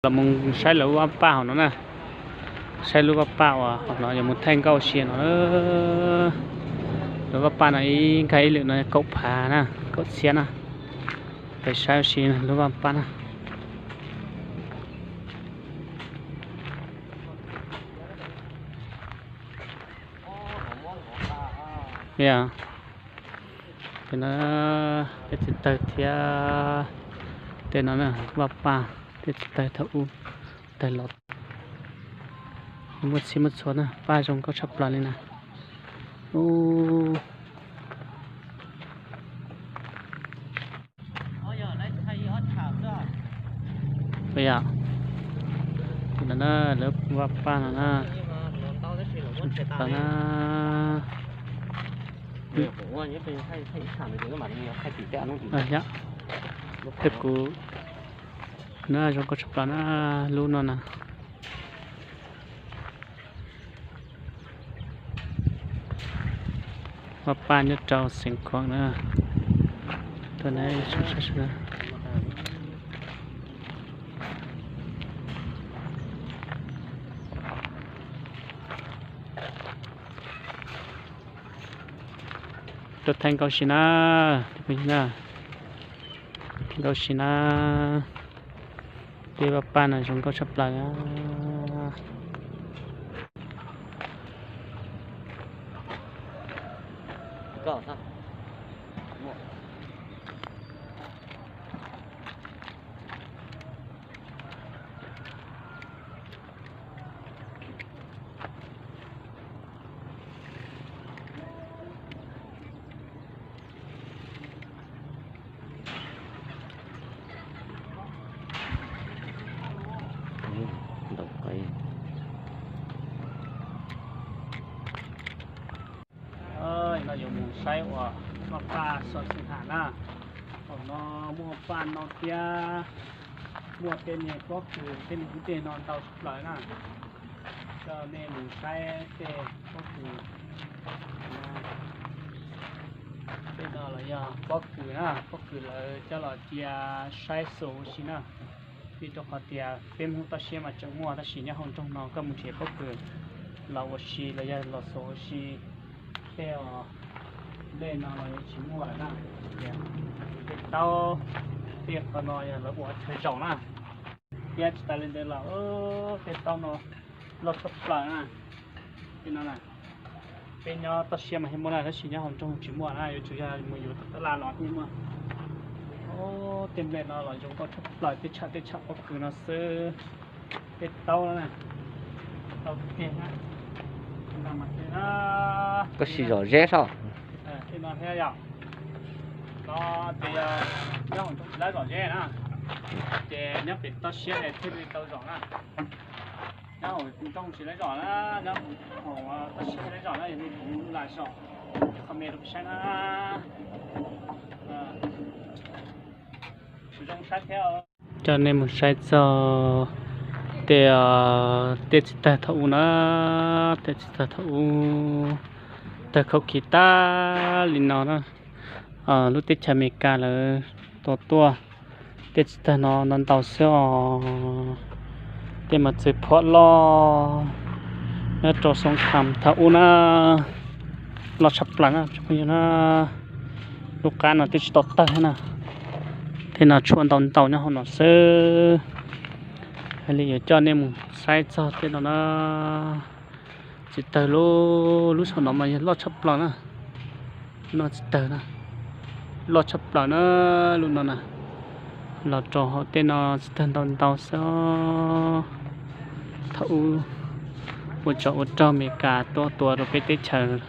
Los mus saib lawv lub vaj paj hauv no na. Saib lub vaj paj uas hauv no yuav mus thaij nkauj si no. Lub vaj paj no ib nkag ib lwm no kaum phav na, kaum txhiab na. Peb saib ua si lub vaj paj na. Yog, no peb txiv tawg thiab tej no na, vaj paj, tej txiv tawg thaum ub, tawg los, muaj txhij muaj txhua na, paj zoo nkauj tshaj plaws li na. Yog, no na, lawv vaj paj no na, tshaj plaws na. Tej kuv na zoo nkauj tshaj plaws na, lub no na. Vaj paj nyob rau xeev Khuam na. Tuaj na, tuaj thaij nkauj si na, thaij nkauj si na. Tej vaj paj no zoo nkauj tshaj plaws na. No yuav mus saib uas vaj paj Xos Xwm Ham na. Thaum no muaj paj no thiab, muaj tej niag pob kws tej niag ub tej no ntau tshaj plaws na. Coj nej mus saib tej pob kws. Tej no los yog pob kws na, pob kws lawv coj los cia saib xus ua si na. Vim rau qhov tias peb Hmoob toj siab mas tseem muaj, tab sis nyob hauv nroog no koj mus nrhiav pob kws los ua si los yog los xus ua si tej os, tej no los yeej tsis muaj lawm na. Tej taub, tej qhov no yog lawv ua chaw zaum na. Thiab tsis tas li ntawd los tej taub no loj tshaj plaws na. Tej no na, peb nyob toj siab mas thiaj muaj na, tab sis nyob hauv nroog tsis muaj na, yuav tsum yog mus yuav tom tab laj los thiaj muaj. Tej nplej no los zoo nkauj tshaj plaws, tej tsham tej tsham pob kws no xwb. Tej taub na, taub tiag na. Koj sim zom zeb soj. Tej no thiab yom. No ces nyob hauv nroog tsis laib zom zeb na, ces nyob pem toj siab thiaj li tau zom na. Nyob hauv nroog tsis laib zom na, nyob hauv toj siab thiaj laib zom na, yog li kuv lam zom, qhov me rau saib na. Zoo saib thiab. Coj nej mus saib txog tej, tej txiv tawg thaum ub na, tej txiv tawg thaum ub, tawg khaub khiv tag li no na. Lub teb chaws Amelikas lawv tua tuaj tej txiv tawg no ntau ntau xwb os. Tej mas txiv phuam loj nyob rau Xoo Kham thaum ub na, loj tshaj plaws na tsoom phooj ywg na. Lub qab no twb tsis tau tawg thiab na. Tej no tshuaj ntau ntau nyob hauv no xwb. Hais li yuav coj nej mus saib txog tej no na. Txiv tawg lub, lub saum no mas yog loj tshaj plaws na. No txiv tawg na, loj tshaj plaws na, lub no na. Los rau hauv tej no txiv tawg ntau ntau xwb. Thaum ub ua tsov ua rog Amelikas tuaj tua rau peb teb chaws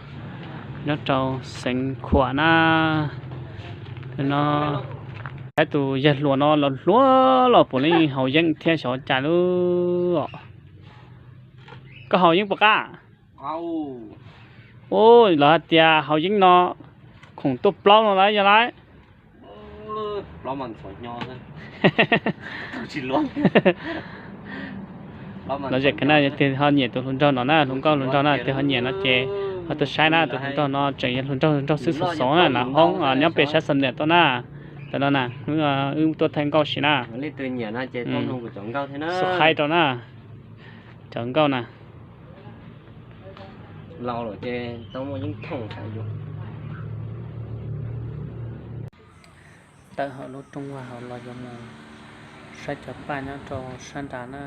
nyob rau xeev Khuam na. No, saib tus yawg hluas no los hluas los puav leej haus yeeb thiab xyov cas lub. Koj haus yeeb puas qab? Ua, lawv hais tias haus yeeb no khoom tuaj plaub no lawm yog lawm. Los zem kawg na, yog tias ho nyiam tus hluas nraug no na, hluas nkauj hluas nraug na, tias ho nyiam no ces ho tuaj saib na, tus hluas nraug no tseem yog hluas nraug hluas nraug xwb xov xov na, na hoob nyob pem sab Xam Nias tuaj na. Tam no na, wb tuaj thaij nkauj sim na. Subscribe rau na, cov nkauj na. Tawm hauv lub rooj vag hauv los yuav mus saib cov paj nyob rau sab nrad na.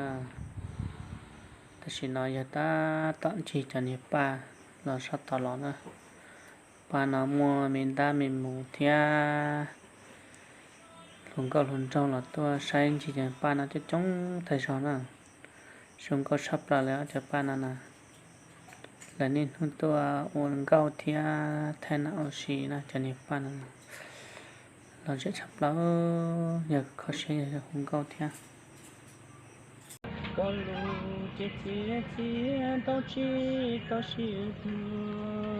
Tam sim no yog tab tom ncig cov niag paj los sab tod los na. Paj no muaj me ntab me mus thiab hluas nkauj hluas nraug los tuaj saib ncig cov paj no coob coob tag zog na. Zoo nkauj tshaj plaws li cov paj no na. Lawv niaj hnub tuaj ua nkauj thiab thaij nam ua si na, cov niag paj no los zem tshaj plaws, yog kho siab yog hu nkauj thiab. Koj lus ces txiav txiav tau tsis tau sim hlua.